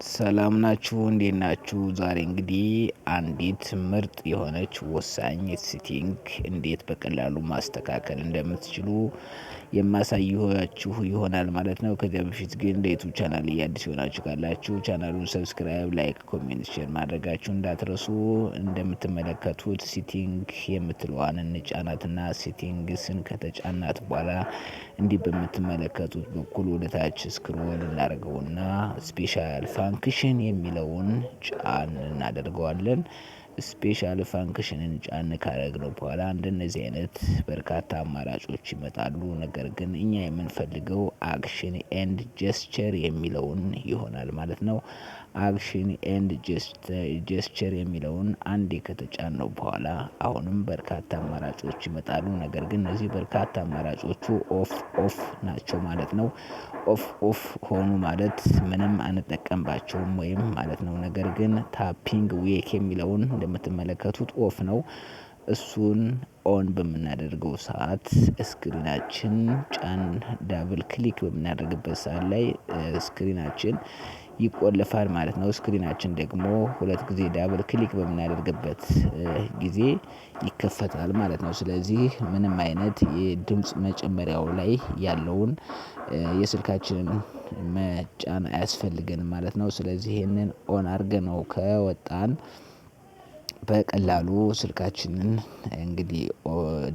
ሰላም ናችሁ፣ እንዴት ናችሁ? ዛሬ እንግዲህ አንዲት ምርጥ የሆነች ወሳኝ setting እንዴት በቀላሉ ማስተካከል እንደምትችሉ የማሳያችሁ ይሆናል ማለት ነው። ከዚያ በፊት ግን ለ YouTube channel አዲስ የሆናችሁ ካላችሁ ቻናሉን subscribe፣ like፣ comment፣ share ማድረጋችሁ እንዳትረሱ። እንደምትመለከቱት setting የምትለዋን እንጫናትና settings ን ከተጫናት በኋላ እንዲህ በምትመለከቱት በኩል ወደ ታች scroll እናደርገውና special function የሚለውን ጫን እናደርገዋለን። Special function ን ጫን ካደረግነው በኋላ እንደነዚህ አይነት በርካታ አማራጮች ይመጣሉ። ነገር ግን እኛ የምንፈልገው action and gesture የሚለውን ይሆናል ማለት ነው። Action and gesture የሚለውን አንዴ ከተጫነው በኋላ አሁንም በርካታ አማራጮች ይመጣሉ። ነገር ግን እነዚህ በርካታ አማራጮቹ off off ናቸው ማለት ነው። Off off ሆኑ ማለት ምንም አንጠቀምባቸውም ወይም ማለት ነው። ነገር ግን tapping wake የሚለውን እንደምትመለከቱት off ነው። እሱን on በምናደርገው ሰዓት screen ኣችን ጫን double click በምናደርግበት ሰዓት ላይ screen ኣችን ይቆለፋል ማለት ነው። Screen ኣችን ደግሞ ሁለት ጊዜ double click በምናደርግበት ጊዜ ይከፈታል ማለት ነው። ስለዚህ ምንም አይነት የድምጽ መጨመሪያው ላይ ያለውን የስልካችንን መጫን አያስፈልገንም ማለት ነው። ስለዚህ ይሄንን on አድርገነው ከወጣን በቀላሉ ስልካችንን እንግዲህ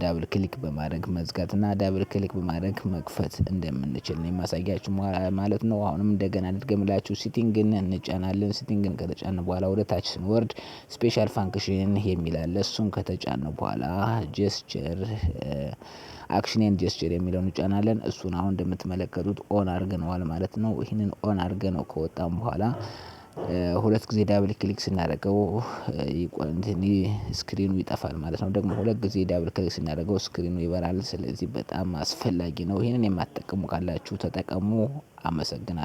double click በማድረግ መዝጋት እና double click በማድረግ መክፈት እንደምንችል ነው የማሳያችሁ ማለት ነው። አሁንም እንደገና ልድገምላችሁ፣ setting ን እንጫናለን። Setting ን ከተጫንን በኋላ ወደ ታች ስንወርድ special function የሚል አለ። እሱን ከተጫንን በኋላ gesture action and gesture የሚለውን እንጫናለን። እሱን አሁን እንደምትመለከቱት on አድርገነዋል ማለት ነው። ይህንን on አድርገነው ከወጣን በኋላ ሁለት ጊዜ double click ስናደርገው screen ኑ ይጠፋል ማለት ነው። ደግሞ ሁለት ጊዜ double click ስናደርገው screen ኑ ይበራል። ስለዚህ በጣም አስፈላጊ ነው። ይሄንን የማትጠቀሙ ካላችሁ ተጠቀሙ። አመሰግናለሁ።